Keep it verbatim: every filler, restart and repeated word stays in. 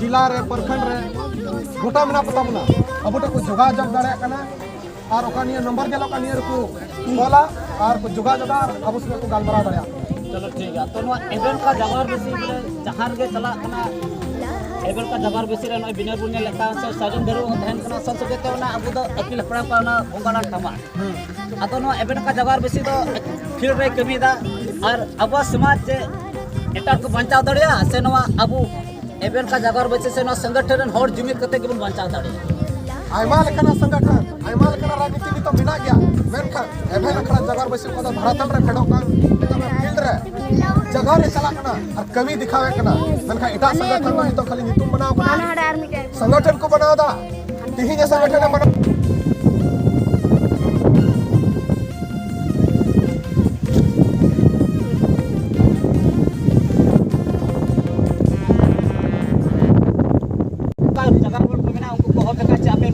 ᱡᱮᱞᱟ ᱨᱮ, ᱯᱨᱚᱠᱷᱚᱸᱰ ᱨᱮ ᱜᱚᱴᱟ ᱢᱮᱱᱟᱜ ᱠᱚᱛᱟ ᱵᱚᱱᱟ᱾ ᱟᱵᱚ ᱴᱷᱮᱱ ᱠᱚ ᱡᱳᱜᱟᱡᱳᱜᱽ ᱫᱟᱲᱮᱭᱟᱜ ᱠᱟᱱᱟ ᱟᱨ ᱚᱠᱟ ᱱᱤᱭᱟᱹ ᱱᱚᱢᱵᱚᱨ ᱧᱮᱞᱚᱜ ᱠᱟᱱ, ᱱᱤᱭᱟᱹ ᱨᱮᱠᱚ ᱠᱚᱞᱟ ᱟᱨ ᱠᱚ ᱡᱳᱜᱟᱡᱳᱜᱟ ᱟᱨ ᱟᱵᱚ ᱥᱚᱸᱜᱮ ᱠᱚ ᱜᱟᱞᱢᱟᱨᱟᱣ ᱫᱟᱲᱮᱭᱟᱜᱼᱟ᱾ ᱪᱚᱞᱚ, ᱴᱷᱤᱠ ᱜᱮᱭᱟ᱾ ᱛᱚ, ᱱᱚᱣᱟ ᱮᱵᱮᱱ ᱠᱟ ᱡᱟᱵᱟᱨ ᱵᱮᱥᱤ ᱵᱚᱞᱮ ᱡᱟᱦᱟᱸ ᱨᱮᱜᱮ ᱪᱟᱞᱟᱜ ᱠᱟᱱᱟ, ᱮᱵᱮᱱ ᱠᱟ ᱡᱟᱵᱟᱨ ᱵᱮᱥᱤ ᱨᱮ ᱱᱚᱜᱼᱚᱭ ᱵᱤᱱᱟᱹᱨ ᱵᱚᱱ ᱧᱮᱞᱮᱫ ᱠᱟᱱ ᱥᱮ ᱥᱟᱨᱡᱚᱢ ᱫᱟᱨᱮ ᱦᱚᱸ ᱛᱟᱦᱮᱱ ᱠᱟᱱᱟ, ᱥᱟᱶ ᱥᱚᱸᱜᱮ ᱛᱮ ᱚᱱᱟ ᱟᱵᱚ ᱫᱚ ᱟᱹᱜᱤᱞ ᱦᱟᱯᱲᱟᱢ ᱠᱚᱣᱟᱜ ᱚᱱᱟ ᱵᱚᱸᱜᱟ ᱞᱟᱱ ᱴᱟᱢᱟᱠ᱾ ᱟᱫᱚ ᱱᱚᱣᱟ ᱮᱵᱮᱱ ᱠᱟ ᱡᱟᱵᱟᱨ ᱵᱮᱥᱤ ᱫᱚ ᱯᱷᱤᱞᱰ ᱨᱮᱭ ᱠᱟᱹᱢᱤᱭᱮᱫᱟ ᱟᱨ ᱟᱵᱚᱣᱟᱜ ᱥᱚᱢᱟᱡᱽ ᱪᱮ ᱮᱴᱟᱜ ᱠᱚ ᱵᱟᱧᱪᱟᱣ ᱫᱟᱲᱮᱭᱟᱜᱼᱟ, ᱥᱮ ᱱᱚᱣᱟ ᱟᱵᱚ ᱮᱵᱮᱱ ᱠᱟ ᱡᱟᱜᱚᱨ ᱵᱟᱹᱭᱥᱤ ᱥᱮ ᱱᱚᱣᱟ ᱥᱚᱝᱜᱚᱴᱷᱚᱱ ᱨᱮᱱ ᱦᱚᱲ ᱡᱩᱢᱤᱫ ᱠᱟᱛᱮ ᱜᱮᱵᱚᱱ ᱵᱟᱧᱪᱟᱣ ᱫᱟᱲᱮᱭᱟᱜᱼᱟ᱾ ᱟᱭᱢᱟ ᱞᱮᱠᱟᱱᱟᱜ ᱥᱚᱝᱜᱚᱴᱷᱚᱱ, ᱟᱭᱢᱟ ᱞᱮᱠᱟᱱᱟᱜ ᱨᱟᱡᱽᱱᱤᱛᱤ ᱱᱤᱛᱚᱜ ᱢᱮᱱᱟᱜ ᱜᱮᱭᱟ, ᱢᱮᱱᱠᱷᱟᱱ ᱮᱵᱷᱮᱱ ᱟᱠᱷᱲᱟ ᱡᱟᱜᱚᱨ ᱵᱟᱹᱭᱥᱤ ᱠᱚᱫᱚ ᱫᱷᱟᱨᱟᱛᱟᱞ ᱨᱮ ᱯᱷᱮᱰᱚᱜ ᱠᱟᱱ ᱱᱤᱛᱚᱜ ᱯᱷᱤᱞᱰ ᱨᱮ ᱡᱟᱜᱚᱨ ᱨᱮ ᱪᱟᱞᱟᱜ ᱠᱟᱱᱟ ᱟᱨ ᱠᱟᱹᱢᱤ ᱫᱮᱠᱷᱟᱣᱮᱫ ᱠᱟᱱᱟ, ᱢᱮᱱᱠᱷᱟᱱ ᱮᱴᱟᱜ ᱥᱚᱝᱜᱚᱴᱷᱚᱱ ᱫᱚ ᱱᱤᱛᱚᱜ ᱠᱷᱟᱹᱞᱤ ᱧᱩᱛᱩᱢ ᱵᱮᱱᱟᱣ ᱠᱟᱱᱟ, ᱥᱚᱝᱜᱚᱴᱷᱚᱱ ᱠᱚ ᱵᱮᱱᱟᱣ ᱮᱫᱟ᱾ ᱛᱮᱦᱮᱧ ᱮ ᱥᱚᱝᱜᱚᱴᱷᱚᱱ ᱮ ᱵᱮᱱᱟᱣ ᱡᱟᱭᱜᱟ ᱦᱚᱲ ᱠᱚ ᱢᱮᱱᱟ, ᱩᱱᱠᱩ ᱠᱚ ᱦᱚᱦᱚ ᱠᱟᱠᱷᱟᱱ ᱪᱮ ᱟᱯᱮ